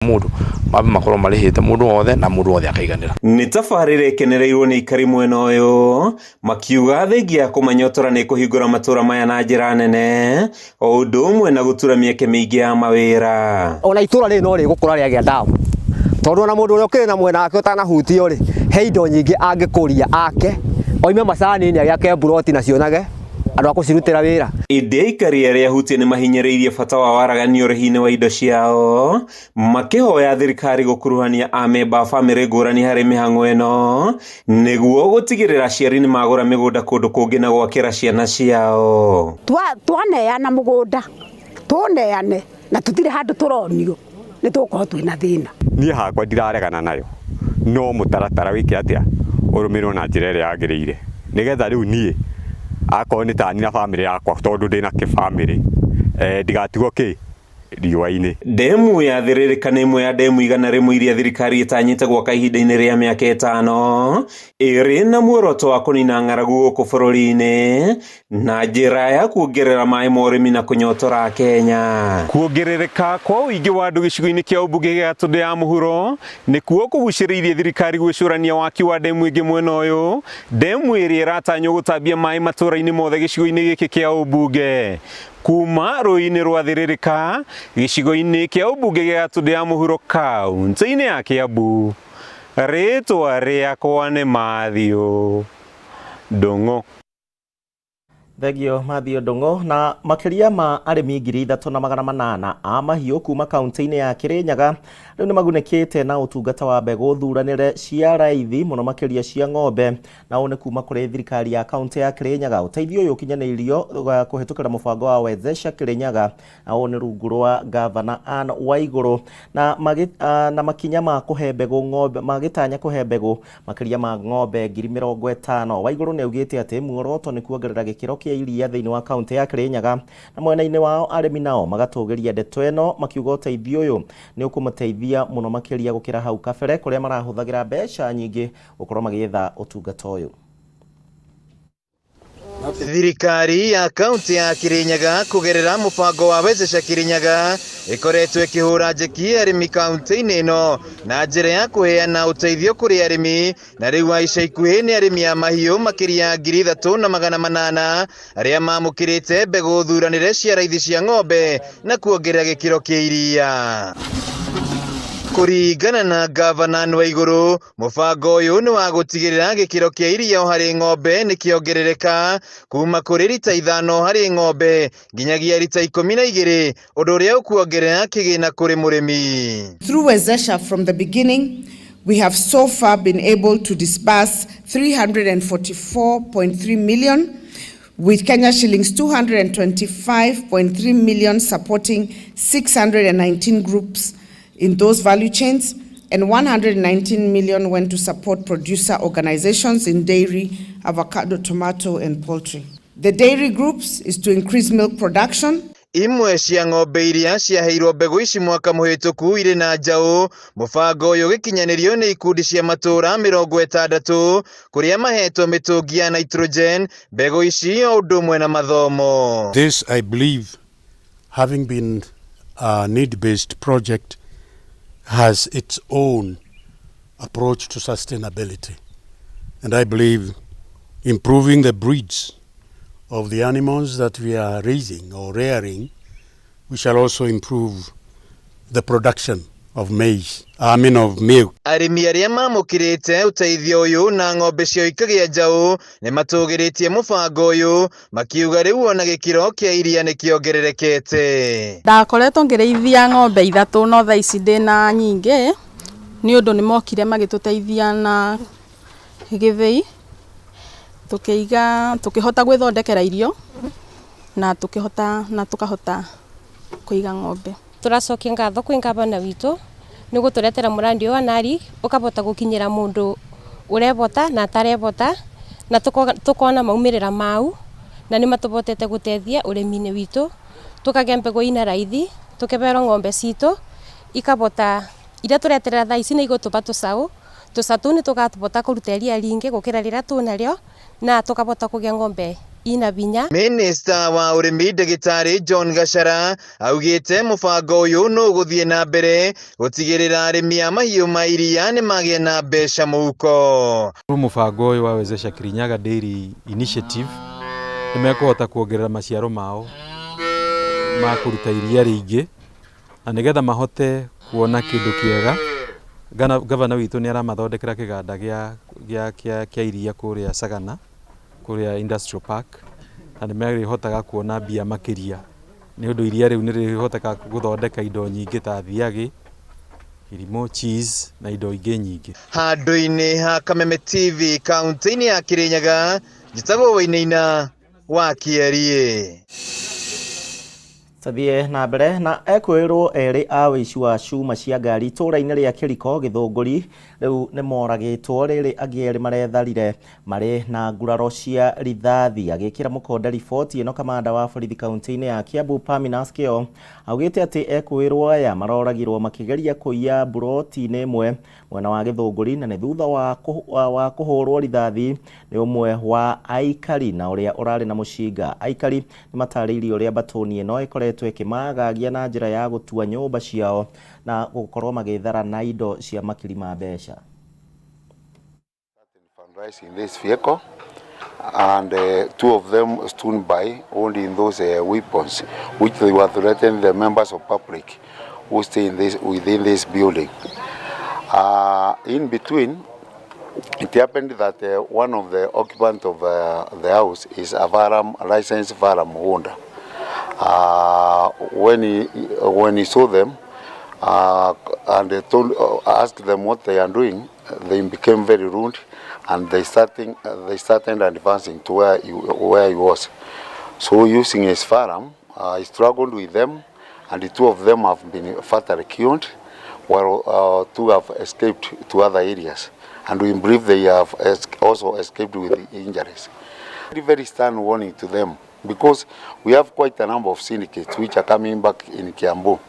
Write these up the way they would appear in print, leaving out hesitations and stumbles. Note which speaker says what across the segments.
Speaker 1: Mũndũ mambe makorwo marĩhĩte mũndũ wothe na mũndũ wothe akaiganĩra.
Speaker 2: Nĩ tabarĩra ĩkenereirwo nĩ aikari mwena ũyũ makiuga thengia ya kũmanyotora nĩ kũhingũra matũra maya na njĩra nene o ũndũ ũmwe na gũtura mĩeke mĩingĩ ya mawĩra.
Speaker 3: Ona itũra rĩrĩ no rĩgũkũra rĩagĩa ndamu, tondũ ona mũndũ ũrĩa ũkĩrĩ na mwena wake ũtanahutio rĩ, he indo nyingĩ angĩkũria ake oime macani-inĩ agĩake mburoti na cionage andũ a kũcirutĩra wĩra.
Speaker 2: Ĩndĩ aikari arĩa ahutie nĩ mahinyĩrĩirie bata wa waragania ũrĩhi-inĩ wa indo ciao, makĩhoya thirikari gũkuruhania amemba a bamĩrĩ ngũrani harĩ mĩhang'o ĩno nĩguo gũtigĩrĩra aciari nĩ magũra mĩgũnda kũndũ kũngĩ na gwakĩra ciana ciao.
Speaker 4: Twaneana mũgũnda tũneane na tũtirĩ handũ tũronio, nĩ tũgũkorwo twĩna thĩna.
Speaker 5: Niĩ hakwa ndiraregana nayo, no mũtaratara wĩke atĩa, ũrũmĩrĩrwo na njĩra ĩrĩa yagĩrĩire, nĩgetha rĩu niĩ akorwo nĩ tani na bamĩrĩ yakwa, tondũ ndĩna kĩbamĩrĩ, ndigatigwo kĩ riũa-inĩ.
Speaker 2: Ndemu ya Thĩrĩrĩka nĩ ĩmwe ya ndemu 100 iria thirikari ĩtanyĩte gwaka ihinda-inĩ rĩa mĩaka 5, ĩrĩ na muoroto wa kũnina ng'aragu gũkũ bũrũri-inĩ na njĩra ya kuongerera maĩ ma ũrĩmi na kũnyotora Kenya. Kuongerereka kwa ũingĩ wa andũ gĩcigo-inĩ kĩa ũmbunge gĩa Gatũndũ ya mũhuro nĩkuo kũgucĩrĩirie thirikari gwĩcũrania waki wa ndemu ĩngĩ mwena ũyũ, ndemu ĩrĩa ĩratanywo gũtambia maĩ matũra-inĩ mothe gĩcigo-inĩ gĩkĩ kĩa ũmbunge. Kuma rũĩ-inĩ rwa Thĩrĩrĩka gĩcigo-inĩ kĩa ũmbunge gĩa Gatũndũ ya mũhuro kaunti-inĩ ya Kiambu, rĩtwa rĩakwa nĩ Mathiũ Ndung'u.
Speaker 6: Thengio Mathiũ Ndung'u. Na makĩria ma arĩmi 3800 a mahiũ kuma kaunti-inĩ ya Kirinyaga rĩu nĩ magunĩkĩte na ũtungata wa mbegũ thuranĩre cia raithi mũno makĩria cia ng'ombe, na ũũ nĩ kuma kũrĩ thirikari ya kaunti ya Kirinyaga. Ũteithio ũyũ ũkinyanĩirio kũhĩtũkĩra mũbango wa Wezesha Kirinyaga, na ũũ nĩ rungu rwa Gavana Anne Waigũrũ, na, na makinya ma kũhe mbegũ ng'ombe, magĩtanya kũhe mbegũ makĩria ma ng'ombe 50,000. Waigũrũ nĩ augĩte atĩ muoroto nĩ kuongerera gĩkĩro kĩa iria thĩinĩ wa kaunti ya Kirinyaga, na mwena-inĩ wao arĩmi nao magatũgĩria ndeto ĩno makiuga ũteithio ũyũ nĩ ũkũmateithia mũno makĩria gũkĩra hau kabere kũrĩa marahũthagĩra mbeca nyingĩ gũkorwo magĩetha ũtungata ũyũ.
Speaker 7: Thirikari ya kaunti ya Kirinyaga kũgerera mũbango wa Wezesha Kirinyaga ĩkoretwo ĩkĩhũra njeki arĩmi kaunti-inĩ ĩno na njĩra ya kũheana ũteithio kũrĩ arĩmi, na rĩu wa ica ikuhĩ nĩ arĩmi a mahiũ makĩria ya 3800 arĩa mamũkĩrĩte mbegũ thuranĩre cia raithi cia ng'ombe na kuongerera gĩkĩro kĩa iria. Kũringana na Gavana Anne Waigũrũ, mũbango ũyũ nĩ wa gũtigĩrĩra gĩkĩro kĩa iria harĩ ng'ombe nĩ kĩongerereka kuma kũrĩ rita 5 harĩ ng'ombe nginyagia rita 12, ũndũ ũrĩa ũkuongerera kĩgĩna kũrĩ mũrĩmi.
Speaker 8: Through Wezesha from the beginning, we have so far been able to disburse 344.3 million, with Kenya shillings 225.3 million supporting 619 groups in those value chains, and 119 million went to support producer organizations in dairy, avocado, tomato, and poultry. The dairy groups is to increase milk production.
Speaker 7: Imwe cia ng'ombe iria ciaheirwo mbegũ ici mwaka mũhĩtũku irĩ na njaũ. Mũbango ũyũ ũgĩkinyanĩrio nĩ ikundi cia matũũra 60 kũrĩa mahetwo mĩtũngi ya nitrogen, mbegũ ici o ũndũ ũmwe na mathomo.
Speaker 9: This, I believe, having been a need-based project, has its own approach to sustainability. And I believe improving the breeds of the animals that we are raising or rearing, we shall also improve the production of maize, I mean of milk.
Speaker 7: Arĩmi arĩa mamũkĩrĩte ũteithio ũyũ na ng'ombe ciao ikagĩa njaũ nĩ matũgĩrĩtie mũbango ũyũ, makiuga rĩu ona gĩkĩro kĩa iria nĩ kĩongererekete.
Speaker 10: Ndakoretwo ngĩrĩithia ng'ombe 3, no thaa ici ndĩna nyingĩ nĩ ũndũ nĩ mokire magĩtũteithia na gĩthĩi, tũkĩiga, tũkĩhota gwĩthondekera irio na tũkĩhota na tũkahota kũiga ng'ombe.
Speaker 11: Tũracokia ngatho kwĩ gavana witũ nĩ gũtũretera mũrandi ũyũ wa NARI ũkabota gũkinyĩra mũndũ ũrebota na atarebota, na tũkona maumĩrĩra mau, na nĩ matũbotete gũteithia ũrĩmi-inĩ witũ, tũkagĩa mbegũ ina raithi, tũkeberwo ng'ombe citũ ikabota iria tũreterera thaa ici nĩ igũtũba tũcaũ, tũcaũ tũu nĩ tũkabota kũruta iria ringĩ gũkĩra rĩrĩa tũnarĩo, na tũkabota kũgĩa ng'ombe ina binya.
Speaker 7: Minista wa ũrĩmi ndagĩtarĩ John Gachara augĩte mũbango ũyũ nũgũthiĩ na mbere gũtigĩrĩra arĩmi a mahiũ ma iria nĩmagĩa na mbeca mũhuko.
Speaker 12: Mũbango ũyũ wa Wezesha Kirinyaga Dairy Initiative nĩmekũhota kuongerera maciaro mao ma kũruta iria rĩingĩ na nĩgetha mahote kuona kĩndũ kĩega. Gavana witũ nĩ aramathondekera kĩganda gĩa iria kũrĩa Sagana, kũrĩa Industrial Park, na nĩ marĩhotaga kuona mbia makĩria nĩ ũndũ iria rĩu nĩ rĩhotaga gũthondeka indo nyingĩ ta thiagĩ, irimũ, cheese na indo ingĩ nyingĩ.
Speaker 7: Handũ-inĩ ha Kameme TV kaunti-inĩ ya Kirinyaga, njĩtagwo Wainaina wa Kĩeriĩ.
Speaker 6: Tũthiĩ na mbere na ekwĩrwo erĩ a wĩici wa cuma cia ngari itũũra-inĩ rĩa Kĩriko Gĩthũngũri rĩu nĩ moragĩtwo rĩrĩ angĩ erĩ maretharire marĩ na nguraro cia rithathi. Agĩkĩra mũkonde riboti ĩno, kamanda wa borithi kaunti-inĩ ya Kiambu Paminas Kĩo augĩte atĩ ekwĩrwo aya maroragirwo makĩgeria kũiya mburoti-inĩ ĩmwe mwena wa Gĩthũngũri na nĩ thutha wa kũhũrwo rithathi nĩ ũmwe wa aikari na ũrĩa ũrarĩ na mũcinga. Aikari nĩ matarĩirie ũrĩa mbatũni ĩno ĩkoretwo ĩkĩmagagia na njĩra ya gũtua nyũmba ciao na gũkorwo magĩthara na indo cia makiri ma mbeca.
Speaker 13: In this vehicle, and two of them stood by holding those weapons, which they were threatening the members of public who stay in this, within this building. In between, it happened that one of the occupants of the house is a firearm, licensed firearm holder. When he saw them and they asked them what they are doing, they became very rude, and they started advancing to where he was. So using his firearm, he struggled with them, and the two of them have been fatally killed, while two have escaped to other areas. And we believe they have also escaped with the injuries. Very, very stern warning to them, because we have quite a number of syndicates which are coming back in Kiambu,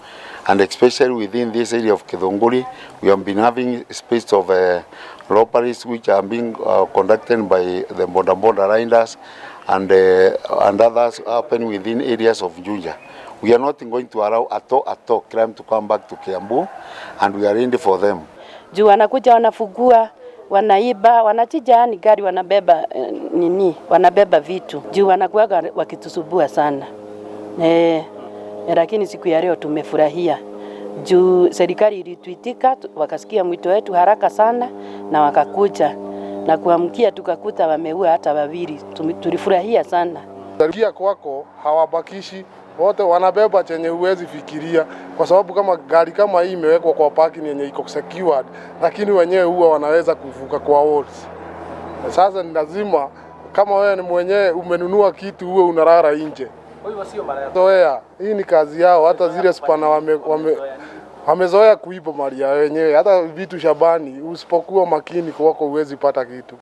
Speaker 13: and especially within this area of Githunguri, we have been having space of robberies which are being conducted by the boda boda riders and others happen within areas of Juja. We are not going to allow at all crime to come back to Kiambu, and we are ready for them.
Speaker 14: Juu wanakuja wanafugua, wanaiba, wanachija, yani gari wanabeba nini, wanabeba vitu. Juu wanakuwaga wakitusubua sana. Lakini siku ya leo tumefurahia. Juu serikali ilituitika, wakasikia mwito wetu haraka sana na wakakuja. Na kuamkia tukakuta wameua hata wawili. Tulifurahia sana.
Speaker 15: Kia kwako hawabakishi, wote wanabeba chenye huwezi fikiria, kwa sababu kama gari kama hii imewekwa kwa parking yenye iko secured, lakini wenyewe huwa wanaweza kuvuka kwa walls. Sasa ni lazima kama wewe ni mwenyewe umenunua kitu uwe unarara nje. Zoea, hii ni kazi yao, hata zile spana wamezoea kuiba mali yao wenyewe. Hata vitu shabani usipokuwa makini kwako huwezi pata kitu.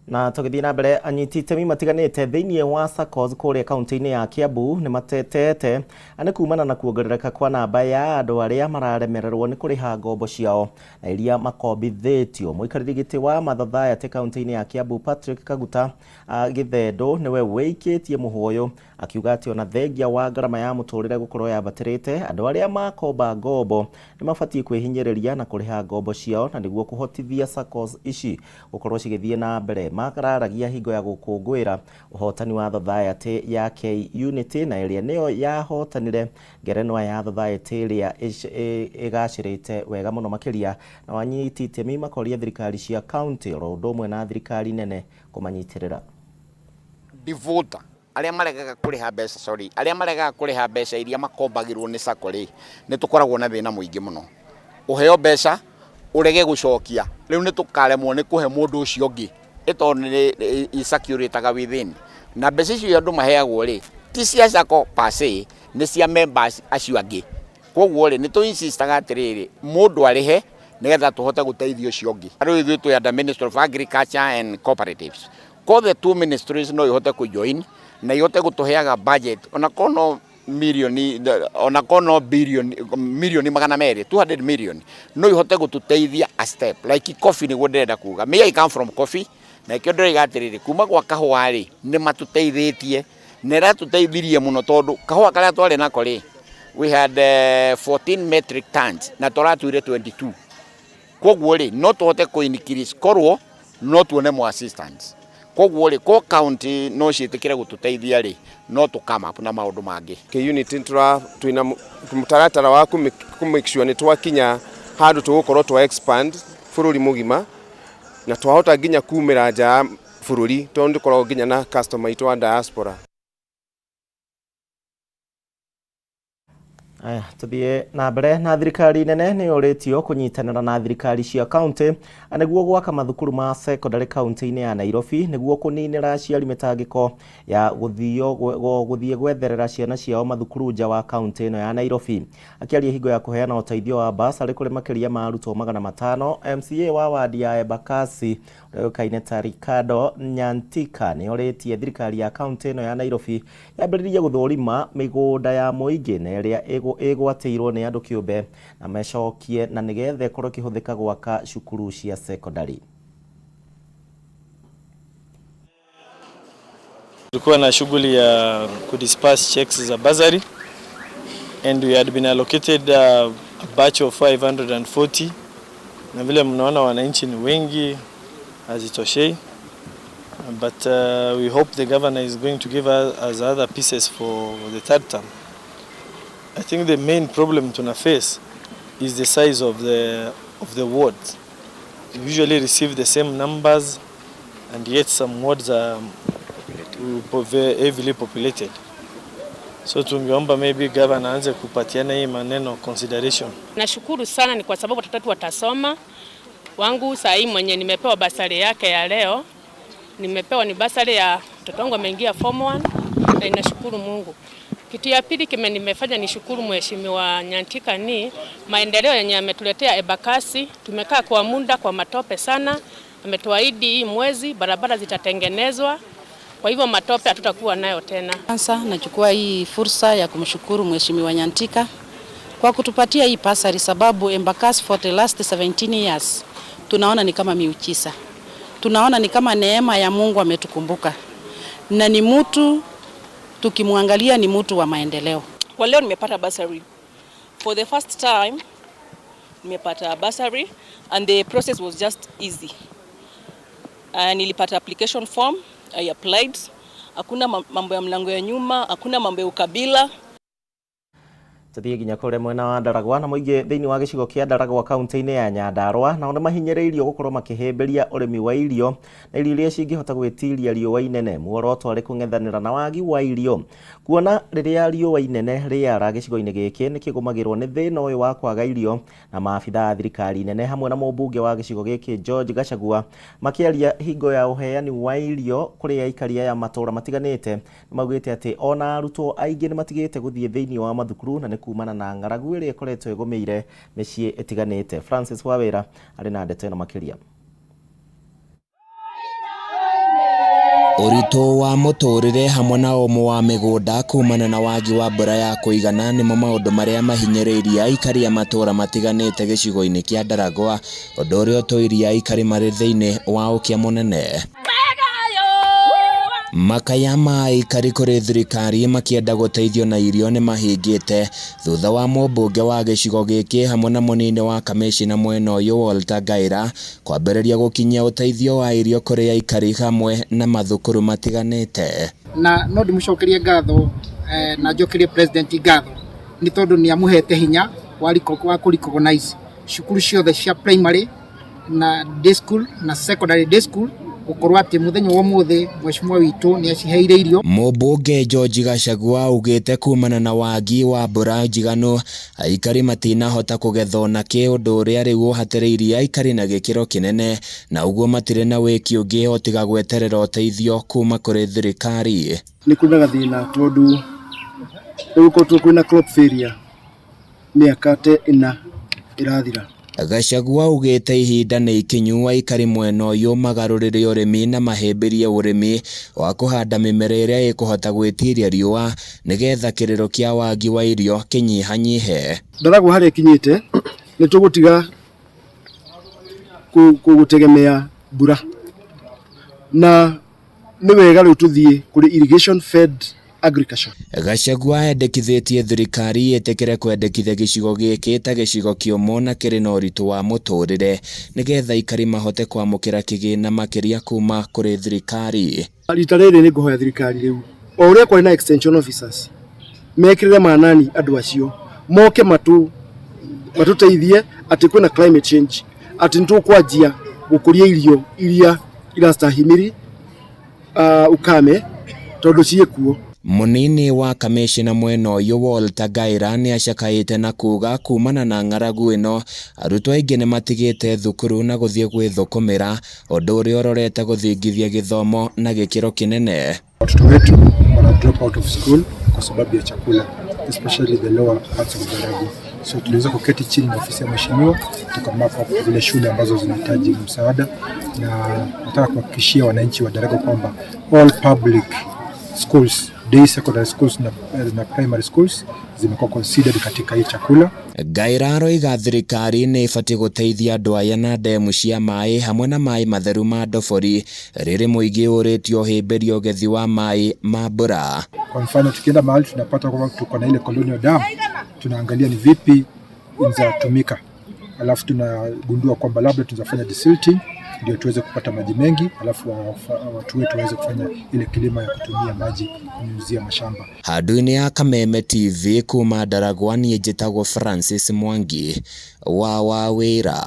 Speaker 6: Na tũgĩthiĩ na mbere, anyiti itemi matiganĩte thĩinĩ wa SACCOS kũrĩa kaunti-inĩ ya Kiambu nĩ matetete nĩ kumana na kuongerereka kwa namba ya andũ arĩa mararemererwo nĩ kũrĩha ngombo ciao na iria makombithĩtio. Mũikarĩri gĩtĩ wa Mathathayatĩ kaunti-inĩ ya Kiambu Patrick Kaguta Gĩthendũ nĩwe wĩikĩtie mũhũyũ akiuga atĩ ona thengia wa ngarama ya mũtũrĩre gũkorwo yambatĩrĩte, andũ arĩa makomba ngombo nĩ mabatiĩ kwĩhinyĩrĩria na kũrĩha ngombo ciao na nĩguo kũhotithia SACCOS ici gũkorwo cigĩthiĩ na mbere. Makararagia hingo ya gũkũngũĩra ũhotani wa Thathayatĩ ya K-Unity na ĩrĩa nĩyo yahotanire ngerenwa ya Thathayatĩ ĩrĩa ĩgacĩrĩte wega mũno makĩria, na wanyiti itemi makoria thirikari cia kaunti oro ũndũ ũmwe na thirikari nene kũmanyitĩrĩra.
Speaker 16: Defaulter arĩa maregaga kũrĩha mbeca, sorry, arĩa maregaga kũrĩha mbeca iria makombagĩrwo nĩ SACCO rĩ, nĩ tũkoragwo na thĩna mũingĩ mũno. Ũheo mbeca ũrege gũcokia, rĩu nĩ tũkaremwo nĩ kũhe mũndũ ũcio ũngĩ ĩtondũ nĩ icirculataga within, na mbeca icio andũ maheagwo rĩ ti cia SACCO per se, nĩ cia members acio angĩ. Koguo rĩ nĩ tũ insistaga atĩrĩrĩ, mũndũ arĩhe nĩgetha tũhote gũteithia ũcio ũngĩ. Rĩu ithuĩ twĩ under Ministry of Agriculture and Cooperatives, ko the two ministries no ihote kũ join na ihote gũtũheaga budget ona ko no milioni, ona ko no bilioni, milioni 200, 200 million, no ihote gũtũteithia a step like coffee. Nĩguo ndĩrenda kuga, me I come from coffee. Na ikio ndĩroiga atĩrĩrĩ, kuma gwa kahũa rĩ, nĩ matũteithĩtie na ĩratũteithirie mũno tondũ kahũa karĩa twarĩ nako rĩ, we had 14 metric tons na tũratuire 22. Koguo rĩ, no tũhote kũ increase korwo no tuone more assistance. Koguo rĩ, ko county no ciĩtĩkĩre gũtũteithia rĩ, no tũ come up na maũndũ mangĩ.
Speaker 17: K-unit twina mũtaratara wa kũ make sure nĩ twakinya handũ tũgũkorwo twa expand bũrũri mũgima na twahota nginya kumĩra nja ya bũrũri tondũ tũkoragwo nginya na customer itũ a diaspora.
Speaker 6: Aya, tuthiĩ na mbere na thirikari nene nĩ yũrĩtio kũnyitanĩra na thirikari cia kaunti nĩguo gwaka mathukuru ma secondary kaunti-inĩ ya Nairobi nĩguo kũninĩra aciari mĩtangĩko ya gũthiĩ gwetherera ciana ciao mathukuru nja wa kaunti ĩno ya Nairobi. Akĩaria hingo ya kũheana ũteithio wa basarĩ kũrĩ makĩria ma arutwo 500, MCA wa wadi ya Embakasi ũrĩa ũĩkaine ta Ricardo Nyantika nĩ orĩtie thirikari ya kaunti ĩno ya Nairobi yambĩrĩrie gũthũrima mĩgũnda ya mũingĩ na ĩrĩa ĩgwatĩirwo nĩ andũ kĩũmbe na mecokie na nĩgetha ĩkorwo ĩkĩhũthĩka gwaka cukuru cia secondary.
Speaker 18: Tulikuwa na shughuli ya kudisperse checks za bursary and we had been allocated a batch of 540 na vile mnaona wananchi ni wengi, hazitoshei, but we hope the governor is going to give us other pieces for the third term. I think the main problem tuna face is the size of the wards. We usually receive the same numbers and yet some wards are heavily populated. So tungeomba maybe governor aanze kupatiana hii maneno consideration.
Speaker 19: Nashukuru sana ni kwa sababu watoto watasoma. Wangu saa hii mwenye nimepewa basari yake ya leo, nimepewa ni basari ya mtoto wangu ameingia form 1 na ninashukuru Mungu. Kitu ya pili kime nimefanya nishukuru Mheshimiwa Nyantika ni maendeleo yenye ametuletea Embakasi. Tumekaa kwa muda kwa matope sana. Ametuahidi hii mwezi barabara zitatengenezwa. Kwa hivyo matope hatutakuwa nayo tena.
Speaker 20: Kwanza nachukua hii fursa ya kumshukuru Mheshimiwa Nyantika kwa kutupatia hii basari, sababu Embakasi for the last 17 years tunaona ni kama miujiza. Tunaona ni kama neema ya Mungu ametukumbuka. Na ni mtu tukimwangalia ni mtu wa maendeleo.
Speaker 21: Kwa leo nimepata bursary. For the first time nimepata bursary and the process was just easy. Nilipata application form, I applied. Hakuna mambo ya mlango ya nyuma, hakuna mambo ya ukabila.
Speaker 6: Tuthiĩ nginya kũrĩa mwena wa Ndaragwa na mũingĩ thĩinĩ wa gĩcigo kĩa Ndaragwa kaunti-inĩ ya Nyandarua nao nĩmahinyĩrĩirio gũkorwo makĩhĩmbĩria ũrĩmi wa irio na irio iria cingĩhota gwĩtiria riũa inene. Muoroto arĩ kũng'ethanĩra na wagi wa irio, kuona rĩrĩa riũa inene rĩara gĩcigo-inĩ gĩkĩ nĩkĩgũmagĩrwo nĩ thĩna ũyũ wa kwaga irio. Na maabitha a thirikari nene hamwe na mũmbunge wa gĩcigo gĩkĩ George Gachagua makĩaria hingo ya ũheani wa irio kũrĩ aikari aya matũũra matiganĩte nĩmaugĩte atĩ ona arutwo aingĩ nĩmatigĩte gũthiĩ thĩinĩ wa mathukuru na nĩ kumana na ng'aragu ĩrĩa ĩkoretwo ĩgũmĩire mĩciĩ ĩtiganĩte. Francis Wawĩra arĩ na ndeto ĩno makĩria.
Speaker 22: Ũritũ wa mũtũrĩre hamwe na ũmũ wa mĩgũnda kumana na wagi wa mbura ya kũigana nĩmo maũndũ marĩa mahinyĩrĩirie aikari a matũũra matiganĩte gĩcigo-inĩ kĩa Ndaragwa, ũndũ ũrĩa ũtũirie aikari marĩ thĩinĩ wa ũkĩa mũnene. Makaya ma aikari kũrĩ thirikari makĩenda gũteithio na irio nĩmahingĩte thutha wa mũmbunge wa gĩcigo gĩkĩ hamwe na mũnini wa kamĩcina mwena ũyũ Walter Ngaira kwambĩrĩria gũkinyia ũteithio wa irio kũrĩ aikari hamwe na mathukuru matiganĩte.
Speaker 23: Na no ndĩmũcokerie ngatho na njokerie president ngatho nĩ tondũ nĩ amũhete hinya wa kũ recognize cukuru ciothe cia primary na day school na secondary day school gukorwo ati muthenya wa umuthi mheshimiwa witu ni aciheire irio.
Speaker 22: Mũmbunge George Gachagua augĩte kumana na wagi wa mbura njiganu aikari matinahota kũgetha ona kĩ, ũndũ ũrĩa rĩu ũhatĩrĩirie aikari na gĩkĩro kĩnene, na ũguo matirĩ na wĩki ũngĩ o tiga gweterera ũteithio kuma kũrĩ thirikari.
Speaker 24: Nĩ kwĩna gathĩna tondũ nĩ gũkoretwo kwĩna crop failure mĩaka ta ĩna ĩrathira.
Speaker 22: Gachagua augĩte ihinda nĩ ikinyu aikari mwena ũyũ magarũrĩre ũrĩmi na mahĩmbĩrie ũrĩmi wa kũhanda mĩmera ĩrĩa ĩkũhota gwĩtiria riũa nĩgetha kĩrĩro kĩa wagi wa irio kĩnyihanyihe.
Speaker 24: Ndaragwa harĩa ĩkinyĩte nĩ tũgũtiga gũtegemea mbura. Na nĩ wega rĩu tũthiĩ kũrĩ irrigation fed agriculture.
Speaker 22: Gachagua endekithĩtie thirikari ĩtĩkĩre kwendekithia gĩcigo gĩkĩ ta gĩcigo kĩũmũ na kĩrĩ na ũritũ wa mũtũrĩre nĩgetha aikari mahote kwamũkĩra kĩgĩna makĩria kuma kũrĩ thirikari.
Speaker 24: Rita rĩrĩ nĩ ngũhoya thirikari rĩu o ũrĩa kwarĩ na extension officers mekĩrĩre manani andũ acio moke matu matuteithie atĩ kwĩna climate change atĩ nĩ tũkwanjia gũkũria irio iria irastahimili ukame tondũ ciĩkuo.
Speaker 22: Mũnini wa kamĩcĩna mwena ũyũ Walter Ngaira nĩacakaĩte na kuga kumana na ng'aragu ĩno arutwo aingĩ nĩmatigĩte thukuru na gũthiĩ gwĩthũkũmĩra ũndũ ũrĩa ũrorete gũthingithia gĩthomo na gĩkĩro kĩnene.
Speaker 1: Watoto wetu wana drop out of school kwa sababu ya chakula especially the lower parts of Ndaragwa. So tuliweza kuketi chini na ofisi ya mheshimiwa tukamap up zile shule ambazo zinahitaji msaada, na nataka kuhakikishia wananchi wa Ndaragwa kwamba all public schools, day secondary schools na primary schools zimekuwa considered katika hii chakula.
Speaker 22: Ngaira aroiga thirikari nĩ ĩbatiĩ gũteithia andũ aya na ndemu cia maĩ hamwe na maĩ matheru ma ndobori rĩrĩ mũingĩ ũrĩtio ũhĩmbĩrie ũgethi wa maĩ ma mbura.
Speaker 1: Kwa mfano tukienda mahali tunapata kwamba tuko na ile colonial dam, tunaangalia ni vipi inatumika, alafu tunagundua kwamba labda tunaweza desilting ndio tuweze kupata maji mengi, alafu watu wetu waweze kufanya ile kilimo ya kutumia maji kunyunyuzia mashamba.
Speaker 22: Handũ-inĩ ya Kameme TV kuma Ndaragwa niĩ njĩtagwo Francis Mwangi wa Wawĩra.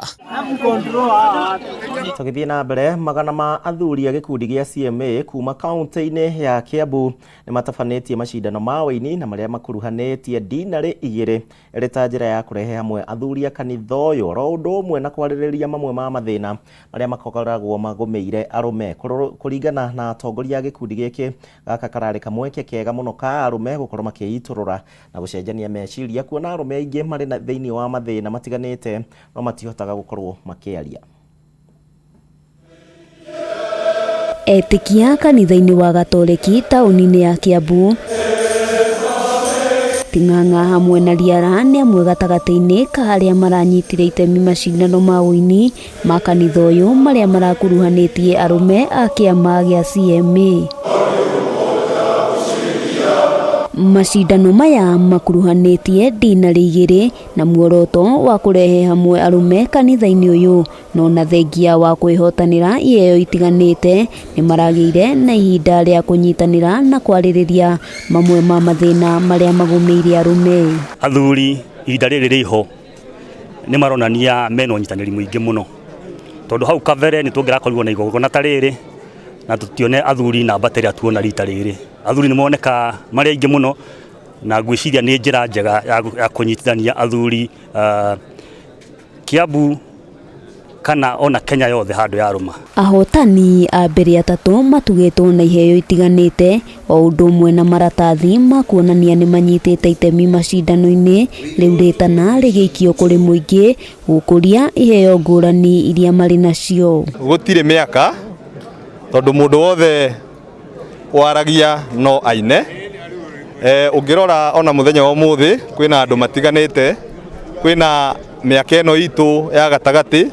Speaker 6: Tũgĩthiĩ na mbere, magana ma athuri a gĩkundi gĩa CMA kuma kaunti-inĩ ya Kiambu nĩ matabanĩtie macindano ma ũini na marĩa makuruhanĩtie dinarĩ igĩrĩ ĩrĩ ta njĩra ya kũrehe hamwe athuri a kanitha ũyũ oro ũndũ ũmwe na kwarĩrĩria mamwe ma mathĩna marĩa makoragwo magũmĩire arũme. Kũringana na atongoria a gĩkundi gĩkĩ, gaka kararĩ kamweke kega mũno ka arũme gũkorwo makĩitũrũra na gũcenjania meciria, kuona arũme aingĩ marĩ thĩinĩ wa mathĩna matiganĩte no matihotaga gũkorwo makĩaria.
Speaker 3: Etĩkia kanitha-inĩ wa Gatoreki taũni-inĩ ya Kiambu, Ting'ang'a hamwe na Riara nĩ amwe gatagatĩ-inĩ ka arĩa maranyitire itemi macindano ma ũini ma kanitha ũyũ marĩa marakuruhanĩtie arũme a kĩama gĩa CMA. Macindano maya makuruhanĩtie dinarĩ igĩrĩ na muoroto wa kũrehe hamwe arũme kanitha-inĩ ũyũ, no na thengia wa kwĩhotanĩra iheo itiganĩte nĩ maragĩire na ihinda rĩa kũnyitanĩra na kwarĩrĩria mamwe ma mathĩna marĩa magũmĩire arũme.
Speaker 4: Athuri ihinda rĩrĩ rĩho nĩ maronania mena ũnyitanĩri mũingĩ mũno, tondũ hau kabere nĩ tũngĩrakorirwo na igongona ta rĩrĩ na tũtione athuri namba ta ĩrĩa tuona rita rĩrĩ. Athuri nĩ moneka marĩ aingĩ mũno, na ngwĩciria nĩ njĩra njega ya kũnyitithania athuri Kiambu kana ona Kenya yothe handũ yarũma.
Speaker 3: Ahotani a mbere atatũ matugĩtwo na iheo itiganĩte o ũndũ ũmwe na maratathi ma kuonania nĩ manyitĩte itemi macindano-inĩ, rĩu rĩtana rĩgĩikio kũrĩ mũingĩ gũkũria iheo ngũrani iria marĩ nacio.
Speaker 5: Gũtirĩ mĩaka tondũ mũndũ wothe waragia no aine. Ũngĩrora ona mũthenya wa ũmũthĩ kwĩna andũ matiganĩte, kwĩna mĩaka ĩno itũ ya gatagatĩ,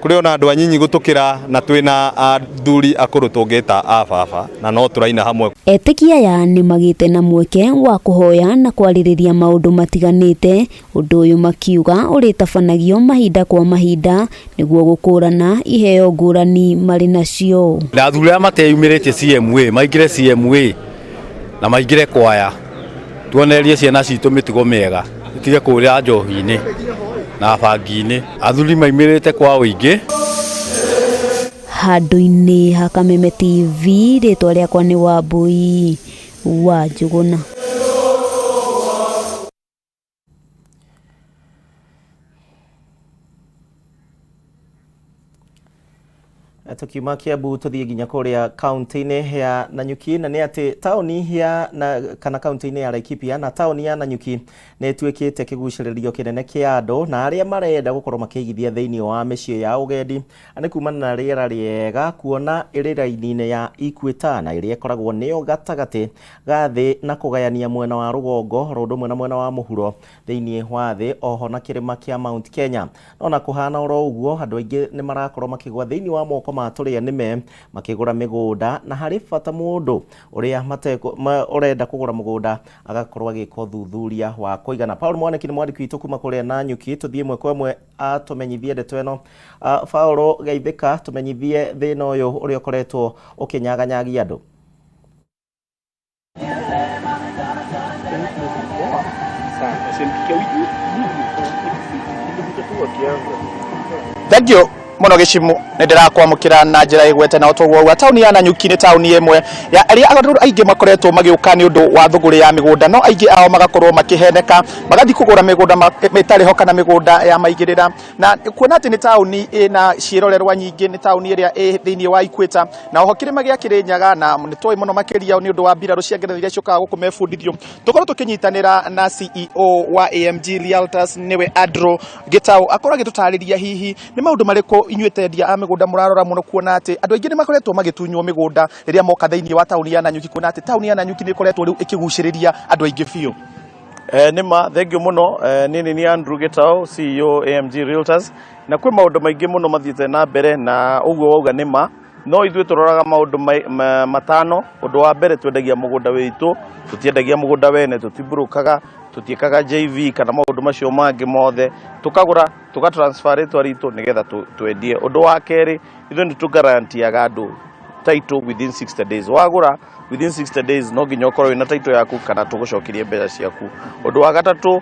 Speaker 5: kũrĩ ona andũ anyinyi gũtũkĩra na twĩna athuri akũrũ tũngĩta a baba na no tũraina hamwe.
Speaker 3: Etĩkia aya nĩ magĩte na mweke wa kũhoya na kwarĩrĩria maũndũ matiganĩte, ũndũ ũyũ makiuga ũrĩtabanagio mahinda kwa mahinda nĩguo gũkũrana iheo ngũrani marĩ nacio.
Speaker 25: Na athuri arĩa mateyumĩrĩtie CMA maingĩre CMA na maingĩre kwaya, tuonererie ciana citũ mĩtugo mĩega, itige kũrĩra njohi-inĩ na bangi-inĩ. Athuri maimĩrĩte kwa ũingĩ.
Speaker 3: Handũ-inĩ ha Kameme TV, rĩtwa rĩakwa nĩ Wambui wa Njũgũna.
Speaker 6: Tukiuma Kiambu tuthiĩ nginya kũrĩa kaunti-inĩ ya Nanyuki, na nĩ atĩ taũni ya na, kana kaunti-inĩ ya Laikipia na taũni ya Nanyuki nĩ ĩtuĩkĩte kĩgucĩrĩrio kĩnene kĩa andũ na arĩa marenda gũkorwo makĩigithia thĩinĩ wa mĩciĩ ya ũgendi nĩ kumana na rĩera rĩega kuona ĩrĩ raini-inĩ ya Equator na ĩrĩa ĩkoragwo nĩyo gatagatĩ ga thĩ na kũgayania mwena wa rũgongo oro ũndũ ũmwe na mwena wa mũhuro thĩinĩ wa thĩ oho na kĩrĩma kĩa Mount Kenya. No na kũhana oro ũguo andũ aingĩ nĩ marakorwo makĩgwa thĩinĩ wa moko ma tũrĩa nĩme makĩgũra mĩgũnda na harĩ bata mũndũ ũrĩa ũrenda kũgũra mũgũnda agakorwo agĩka ũthuthuria wa kũigana. Paul Mwaniki nĩ mwandĩki witũ kuma kũrĩa Nanyuki, tũthiĩ ĩmwe kwa ĩmwe atũmenyithie ndeto ĩno. Paul geithĩka, tũmenyithie thĩna ũyũ ũrĩa ũkoretwo ũkĩnyaganyagia andũ.
Speaker 2: Thank you muno Gĩcimu, nĩ ndĩrakwamũkĩra na njĩra ĩgwete na ũtoguo wa taũni ya Nanyuki. Nĩ taũni ĩmwe ya arĩa andũ aingĩ makoretwo magĩũka nĩ ũndũ wa thũgũrĩ ya mĩgũnda, no aingĩ ao magakorwo makĩheneka magathiĩ kũgũra mĩgũnda ĩtarĩ ho kana mĩgũnda ya maigĩrĩra, na kuona atĩ nĩ taũni ĩna ciĩrorerwa nyingĩ, nĩ taũni ĩrĩa ĩ thĩinĩ wa Equator na oho kĩrĩma gĩa Kĩrĩnyaga, na nĩ tũĩ mũno makĩria nĩ ũndũ wa mbirarũ cia ngeretha iria ciũkaga gũkũ mebundithio. Tũkorwo tũkĩnyitanĩra na CEO wa AMG Realtors, nĩwe Andrew Gitau, akorwo agĩtũtarĩria hihi nĩ maũndũ marĩkũ inyuĩ tendia a mĩgũnda mũrarora mũno, kuona atĩ andũ aingĩ nĩ makoretwo magĩtunywo mĩgũnda rĩrĩa moka thĩinĩ wa taũni ya Nanyuki, kuona atĩ taũni ya Nanyuki nĩ ĩkoretwo rĩu ĩkĩgucĩrĩria andũ aingĩ biũ.
Speaker 8: Nĩma thank you mũno. Niĩ nĩ Andrew Gitau, CEO AMG Realtors, na kwĩ maũndũ maingĩ mũno mathiĩte na mbere, na ũguo wauga nĩ ma, no ithuĩ tũroraga maũndũ matano. Ũndũ wa mbere, twendagia mũgũnda witũ, tũtiendagia mũgũnda wene, tũtimbũrũkaga, tũtiĩkaga JV kana maũndũ macio mangĩ mothe, tũkagũra tũga transfer rĩtwa ritũ nĩgetha twendie. Ũndũ wa kerĩ, ithuĩ nĩ tũgarantiaga andũ title within 60 days. Wagũra, within 60 days no nginya ũkorwo wĩna title yaku kana tũgũcokerie mbeca ciaku. Ũndũ wa gatatũ,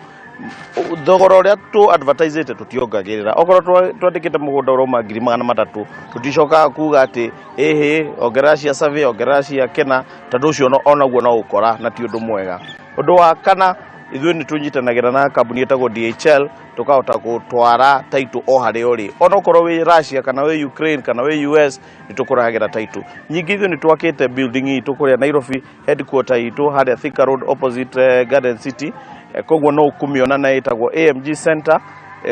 Speaker 8: thogora ũrĩa tũ advertisete tũtiongagĩrĩra. Okorwo twandĩkĩte mũgũnda ũrauma 300,000, tũticokaga kuga atĩ ĩhĩ ongerera cia survey, ongerera cia kĩna, tondũ ũcio onaguo no ũkora na ti ũndũ mwega. Ũndũ wa kana, ithuĩ nĩ tũnyitanagĩra na kambuni ĩtagwo DHL, tũkahota gũtwara title o harĩa ũrĩ, onokorwo wĩ Russia kana wĩ Ukraine kana wĩ US, nĩ tũkũrehagĩra title. Nyingĩ ithuĩ nĩ twakĩte building itũ kũrĩa Nairobi, headquarter itũ harĩa Thika Road opposite Garden City. Koguo no ũkũmĩona na ĩtagwo AMG Center,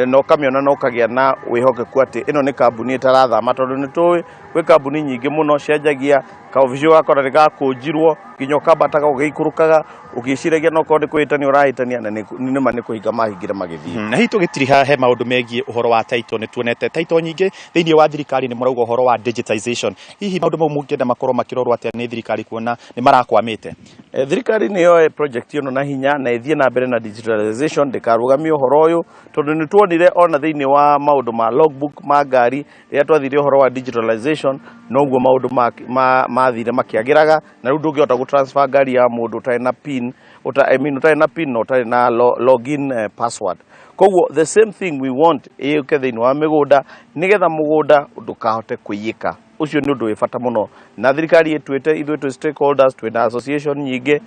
Speaker 8: na ũkamĩona na ũkagĩa na wĩhokeku atĩ ĩno nĩ kambuni ĩtarathama, tondũ nĩ tũĩ gwĩ kambuni nyingĩ mũno cianjagia kaobici, ũgakora nĩ gakũnjirwo nginya ũkambataga ũgĩikũrũkaga ũgĩciragia no korwo nĩ kwĩhĩtania ũrahĩtania, na nĩma nĩ kũhinga mahingire magĩthiĩ.
Speaker 2: Na hihi tũgĩtiriha he maũndũ megiĩ ũhoro wa title, nĩ tuonete title nyingĩ thĩinĩ wa thirikari nĩ mũrauga ũhoro wa digitization, hihi maũndũ mau mũngĩenda makorwo makĩrorwo atĩa nĩ thirikari kuona nĩ marakwamĩte?
Speaker 8: Thirikari nĩ yoe project ĩno na hinya na ĩthiĩ na mbere na digitalization, ndĩkarũgamie ũhoro ũyũ, tondũ nĩ tuonire ona thĩinĩ wa maũndũ ma logbook ma ngari, rĩrĩa twathire ũhoro wa digitalization, noguo maũndũ mathire makĩagĩraga, na rĩu ndũngĩhota gũ transfer ngari ya mũndũ ũtarĩ na pin, I mean, ũtarĩ na pin na ũtarĩ na login password. Koguo the same thing we want ĩũke thĩinĩ wa mĩgũnda nĩgetha mũgũnda ndũkahote kũiyĩka. Ũcio nĩ ũndũ wĩ bata mũno, na thirikari ĩtuĩte ithuĩ twĩ stakeholders, twĩna association nyingĩ,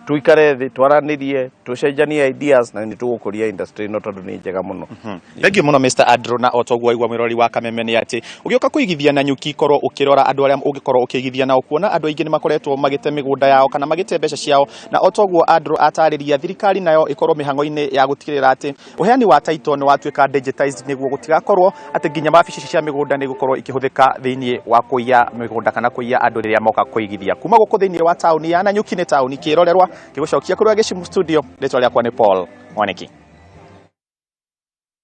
Speaker 8: tuikare thĩ twaranĩrie, tũcenjanie ideas, na nĩ tũgũkũria industry ĩno tondũ nĩ njega mũno.
Speaker 2: Thank you mũno Mr. Andrew, na o toguo waigua mwĩrori wa Kameme nĩ atĩ ũgĩũka kũigithia Nanyuki, korwo ũkĩrora andũ arĩa ũngĩkorwo ũkĩigithia nao, kuona andũ aingĩ nĩ makoretwo magĩte mĩgũnda yao kana magĩte mbeca ciao, na o toguo Andrew atarĩria, thirikari nayo ĩkorwo mĩhang'o-inĩ ya gũtigĩrĩra atĩ ũheani wa title nĩ watuĩka digitized, nĩguo gũtigakorwo atĩ nginya mabici cia mĩgũnda nĩ gũkorwo ikĩhũthĩka thĩinĩ wa kũiya mĩgũnda kana kũiya andũ rĩrĩa moka kũigithia. Kuma gũkũ thĩinĩ wa taũni ya Nanyuki, nĩ taũni kĩrorerwa, ngĩgũcokia kũrĩa Gĩcimu studio, rĩtwa rĩakwa nĩ Paul Mwaniki.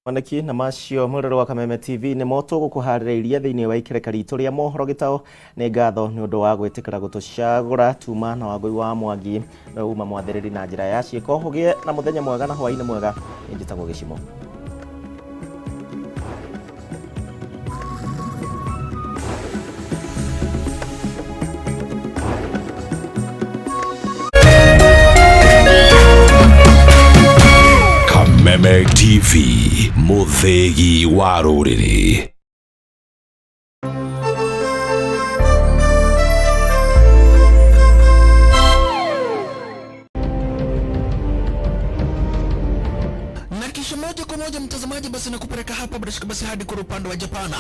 Speaker 6: Mwaniki, na macio mwĩrore wa Kameme TV nĩmo tũgũkũharĩrĩirie thĩinĩ wa ikereka ritũ rĩa mohoro. Gĩtao nĩ ngatho nĩ ũndũ wa gwĩtĩkĩra gũtũcagũra. Tuma na Wangũi wa Mwangi nĩwe uma mwathĩrĩri na njĩra ya ciĩko. Ũgĩe na mũthenya mwega na hwaĩ-inĩ mwega. Niĩ njĩtagwo Gĩcimo.
Speaker 9: Kameme TV, mũthĩgi wa rũrĩrĩ.
Speaker 10: Na kisha moja kwa moja mtazamaji, basi nakupeleka hapa bila shaka basi hadi kwa upande wa Japana.